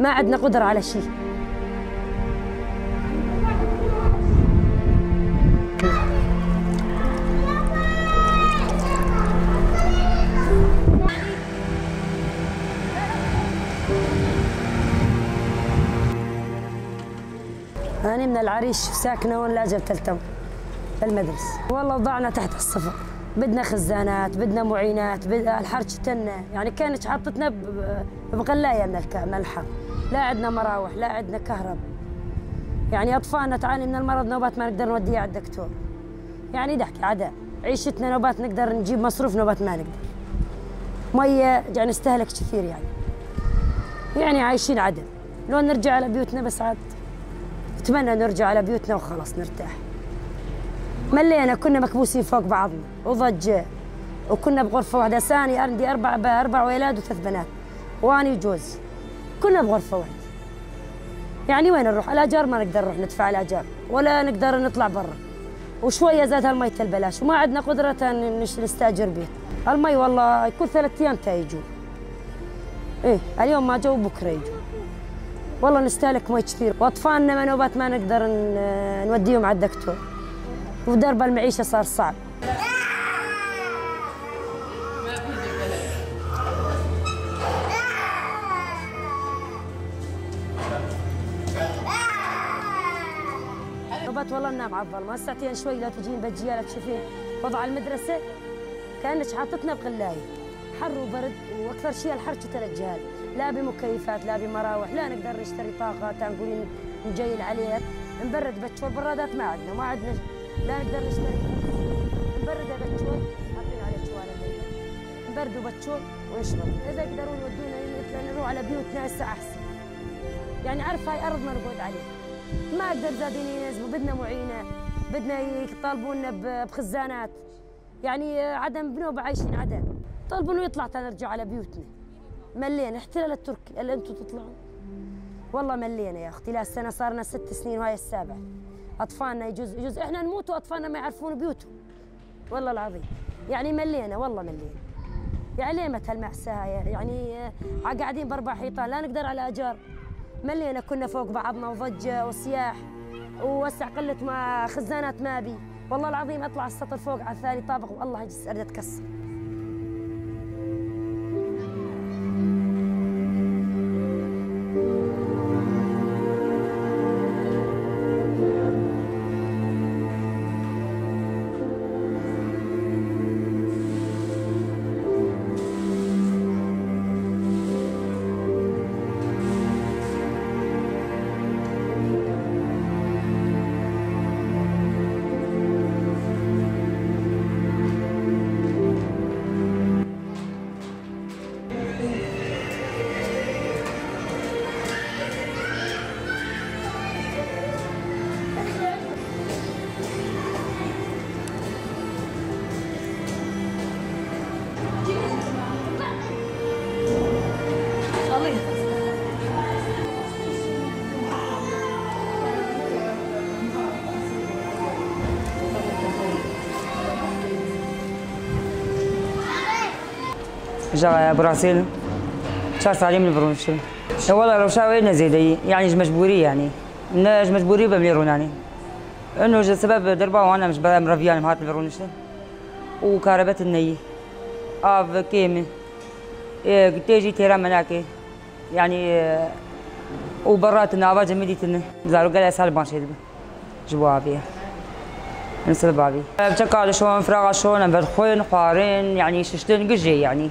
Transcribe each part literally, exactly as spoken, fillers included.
ما عندنا قدرة على شيء. أنا من العريش، ساكنة هون لاجل تلتم المدرسة. والله وضعنا تحت الصفر، بدنا خزانات، بدنا معينات، بد-، الحر شتنا، يعني كانت حاطتنا ب-، بغلاية من الك-، من الحر. لا عندنا مراوح، لا عندنا كهرب. يعني أطفالنا تعاني من المرض، نوبات ما نقدر نوديه على الدكتور. يعني نحكي عدا عيشتنا، نوبات نقدر نجيب مصروف، نوبات ما نقدر. مية يعني نستهلك كثير يعني. يعني عايشين عدا. لو نرجع على بيوتنا بس عاد. أتمنى نرجع على بيوتنا وخلاص نرتاح. ملينا، كنا مكبوسين فوق بعضنا وضجة، وكنا بغرفة واحدة. ساني عندي أربع ب-، أربع ولاد وثلاث بنات، وأني وجوزي كنا بغرفة واحدة. يعني وين نروح؟ الأجار ما نقدر نروح ندفع الأجار، ولا نقدر نطلع برا. وشوية زاد هالمي تل بلاش، وما عندنا قدرة ن-، نش-، نستأجر بيت. المي والله كل ثلاث أيام تا يجوا. إيه، اليوم ما جو، بكرة يجوا. والله نستهلك مي كثير، وأطفالنا ما نوبات ما نقدر ن-، نوديهم على الدكتور. ودرب المعيشة صار صعب. نوبات والله ننام على الظلمة. هسه شوي لا تجين بجية لا تشوفين وضع المدرسة. كأنك حاطتنا بغلاية. حر وبرد، وأكثر شيء الحر شتى الجهال. لا بمكيفات، لا بمراوح، لا نقدر نشتري طاقة، تنقولين نجيل عليها. نبرد بتشول، برادات ما عندنا، ما عندنا، لا نقدر نشتري. نبرد بتشول، حاطين عليه شوال الليل. نبرد بتشول ونشرب. إذا يقدرون يودونا، مثلًا، نروح على بيوتنا، هسه أحسن. يعني، عارف، هاي أرض ما نقعد عليها. ما أقدر زادين ينزلوا، بدنا معينة، بدنا يطالبونا ب-، بخزانات. يعني، عدم بنوبة عايشين عدم. طلبوا إنه يطلع تنرجع على بيوتنا. ملينا، احتلال التركي، قال: "أنتوا تطلعوا؟" والله ملينا يا أختي، لا السنة صارنا ست سنين وهاي السابع. أطفالنا يجوز، يجوز إحنا نموت وأطفالنا ما يعرفون بيوتهم. والله العظيم. يعني ملينا، والله ملينا. يعني ليه متى المأساة هاي؟ يعني، آه، قاعدين بأربع حيطان، لا نقدر على أجار. ملينا كنا فوق بعضنا وضجة وصياح، وهسع قلة ما خزانات ما بي. والله العظيم أطلع السطل فوق على ثاني طابق والله هجس أريد أتكسر. Ji Brasil çar salî min li vir rûniştin. E, wela rewşa wê ne zêde yî, yanî ji mecbûrî yanî. Ne ji mecbûrî be em lê rûnanîn. Ino ji sebeb derba wan em ji ber em reviyan em hatin vir rûniştin. Û karebe tune yî. Av kêm e. E, tê jî têra me nake. Yanî, e, û berra tune, ava cemidî tune. Zarok gelek sal ban çêdibin. Ji bo avê ye. Em sebeb avê. Ev çeka dişon, firaxa şon, em vedixwin, xwarin, yanî şiştin, gijê yanî.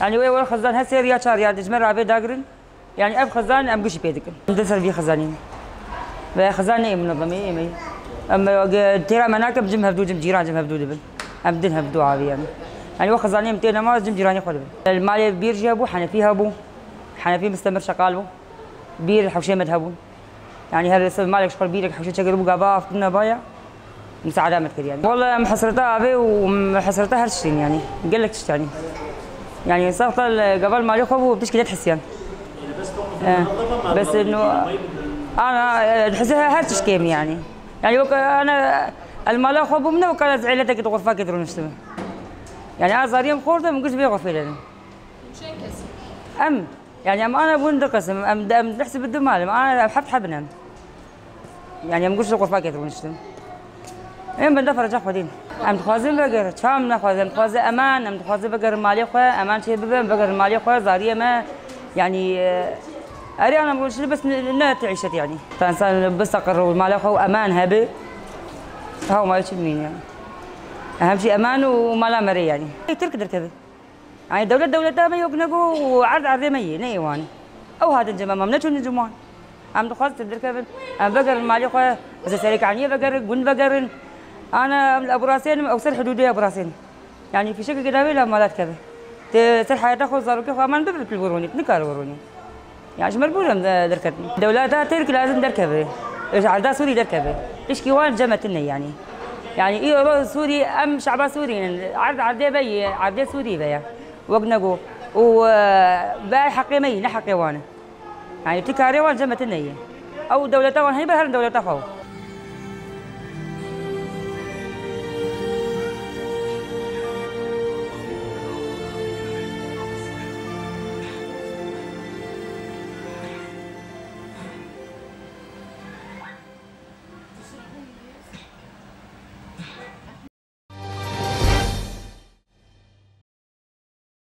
Yanî wê were xizan her sê riya çar riya dijme re avê dagirin. Yanî ev xizan em gişî pê dikin. Em di ser vî xizanî ne. Ve xizan ne yê munezemê yê me yê. Em, e, têra me nake, em cim hevdû, cim cîran, cim hevdû dibin. Em din hevdû avê yanî. Yanî wê xizanê em tê nema, cim cîranê xwe dibin. Li malê bîr jî hebû, henefî hebû. Henefî mistemir şeqal bû. Bîr li hewşê me de hebûn. Yanî her li ser malek ji xwe bîrek hewşe çekiribû gava av tune baya. Misaada me dikir yanî. Wele em hesreta avê û em hesreta her tiştîn yanî. Gelek tişt yanî. Yanî saxta li gava li malê xwe bû, tişkî nedihisiyan. Eh, bes ino ana, eh, dihisi her, her tişt kêm yanî. Yanî wek ana el mala xwe bû min, wek ana ez êletekê di xurfakê de rûniştibim. Yani a zariyê em xort e, em giş vê xwe fêr in. Em, yani em ana bûn du qisim, em, em nehsibin du mal in, ana em heft heb in em. Yani em giş li xurfakê rûniştin. Em benda fereca Xwedê ne. Em dixwazin vegerin, çawa em nexwazin, em dixwazin eman, em dixwazin vegerin malê xwe, eman çê bibe, em vegerin malê xwe, zariyê me, yani, e, erê ana bûn şini bes ne, ne teîşet yani. Ta insan bisteqir û mala xwe û eman hebe, ha ma çi bimîne yani. Ehem jî eman û mala me rê yani. Ê Tirk derkeve. Yani dewlet dewleta me yok nego û erd erdê me yê, ne ê wan. Ew hatin cem em, em neçûn cem wan. Em dixwazin derkevin, em vegerin malê xwe, mesela serê kaniyê vegerin, gund vegerin. Ana em li Eburasên, ew ser hidûdê Eburasên. Yani fîşekeke dawê la mala dikeve. Tê ser heyata xwe, zarokê xwe eman bibe pil bironî, nikare bironî. Yani ji mecbûr em de-, derketin. Dewleta Tirk lazim derkeve. Ji erda Sûrî derkeve. Tişkî wan cem me tune yani. Yani îro Sûrî, em şeba Sûrî ne. Erd erdê me yê, erdê Sûrî ve ye. Wek nego. Û, e, ve heqê me yê, ne heqê wan e. Yani tu karê wan cem me tune yê. Ew dewleta wan heybe herin dewleta xwe.